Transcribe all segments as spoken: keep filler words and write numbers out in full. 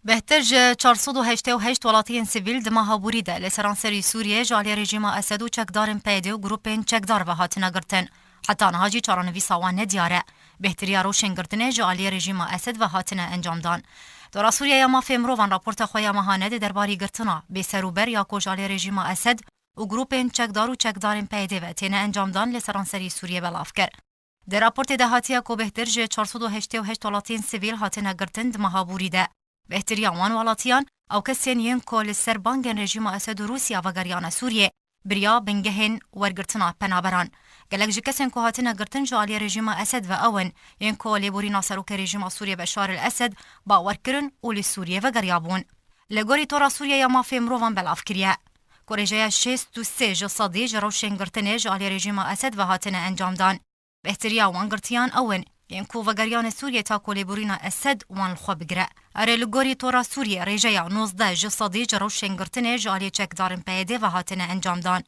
Bêhtir ji çar sed û heştê û heşt welatiyên sivîl di meha borî de li seranserî Sûriyê ji aliyê rejîma Esed û çekdarên P Y D û grûpên çekdar ve hatine girtin. Heta niha jî çarenivîsa wan nediyar e. Bêhtiriya rewşên girtinê ji aliyê rejîma Esed ve hatine encamdan. Tora Sûriye ya Mafê Mirovan raporta xwe ya mehane di derbarî girtina bêserûber ya ku ji aliyê rejîma Esed û grûpên çekdar û çekdarên P Y D ve têne encamdan li seranserî Sûriyê belav kir. Di raportê de hatiye ku bêhtir ji çar sed û heştê û heşt welatiyên sivîl hatine girtin di meha borî de. Bêhtiriya wan welatiyan, ew kesên yên ku li ser bangên rejîma Esed û Rûsya vegeriyane Sûriyê, biriya bingehên wergirtina penaberan. Gelek ji kesên ku hatine girtin ji aliyê rejîma Esed ve ew in, yên ku lêborîna serokê rejîma Sûriyê Beşar el Esed bawer kirin û li Sûriyê vegeriyabûn. Li gorî Tora Sûriye ya Mafê Mirovan belav kiriye ku rêjeya şêst û sê ji sedî ji rewşên girtinê ji aliyê rejîma Esed ve hatine encamdan. Bêhtiriya wan girtiyan ew in, yên ku vegeriyane Sûriyê ta ku lêborîna Esed wan li xwe bigire. Erê, li gorî Tora Sûriyê rêjeya nozdeh ji sedî ji rewşên girtinê ji aliyê çekdarên P Y D ve hatine encamdan.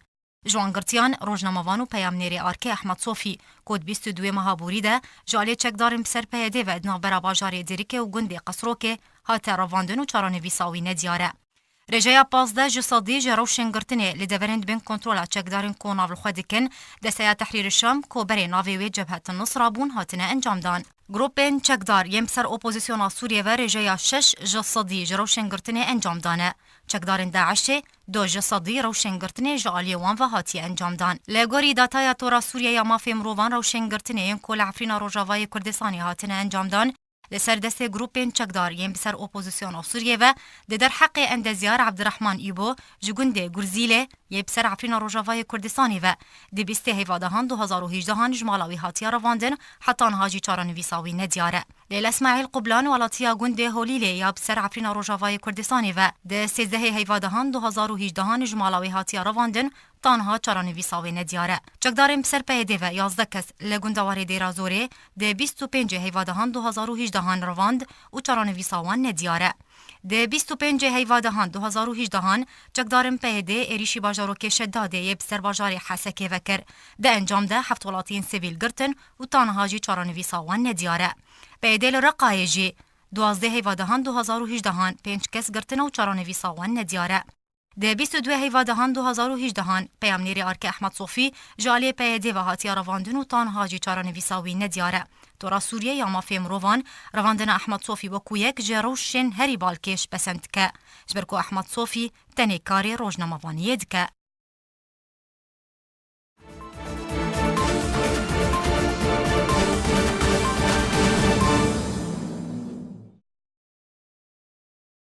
Ji wan girtiyan, rojnamevan û peyamnêrê ARKê Ehmed Sofî, ku di bîst û duyê meha borî de ji aliyê çekdarên bi ser P Y D ve di navbera bajarê Dêrikê û gundê Qesrokê hate revandin û çarenivîsa wî nediyar e. Rêjeya pazdeh ji sedî ji rewşên girtinê li deverên di bin kontrola çekdarên ku nav li xwe dikin, Desteya Tehrîr Şam, ku berê navê wê Cebhet Nusra bûn, hatine encamdan. Grûpên çekdar yên bi ser opozisyona Sûriyê ve rêjeya şeş ji sedî ji rewşên girtinê encam dane. Çekdarên DAIŞê du ji sedî rewşên girtinê ji aliyê wan ve hatiye encamdan. Li gorî dataya Tora Sûriye ya Mafê Mirovan, rewşên girtinê yên ku li Efrîna Rojavayê Kurdistanê hatine encamdan, li ser destê grûpên çekdar yên bi ser opozisyona Sûriyê ve, di derheqê endezyar Ebdirehman Îbo ji gundê Gurzîlê yê bi ser Efrîna Rojavayê Kurdistanê ve, di bîstê heyvadehan du hezar û hejdehan ji mala wî hatiye revandin, heta niha jî çarenivîsa wî nediyar e. Leyla Îsmaîl Qublan, welatiya gundê Holîlê ya bi ser Efrîna Rojavayê Kurdistanê ve, di sêzdehê heyvadehan du hezar û hejdehan ji mala wê hatiye revandin, ta niha çarenivîsa wê nediyar e. Çekdarên bi ser P Y D ve yazdeh kes li gundewarê Dêra Zorê di bîst û pêncê heyvadehan du hezar û hejdehan revand û çarenivîsa wan nediyar e. Di bîst û pêncê heyvadehan du hezar û hejdehan çekdarên P Y D êrîşî bajarokê Şedadê yê bi ser bajarê Hesekê vekir. Di encam de heft welatiyên sivîl girtin û ta niha jî çarenivîsa wan nediyar e. P Y D li Reqayê jî duwazdeh heyvadehan du hezar û hejdehan pênc kes girtine û çarenivîsa wan nediyar e. Di bîst û duyê heyvadehan du hezar û hejdehan peyamnêrê ARKê Ehmed Sofî ji aliyê P Y D ve hatiye revandin û ta niha jî çarenivîsa wî nediyar e. Tora Sûriye ya Mafê Mirovan revandina Ehmed Sofî wekû yek ji rewşên herî balkêş pesend dike, ji ber ku Ehmed Sofî tenê karê rojnamevaniyê dike.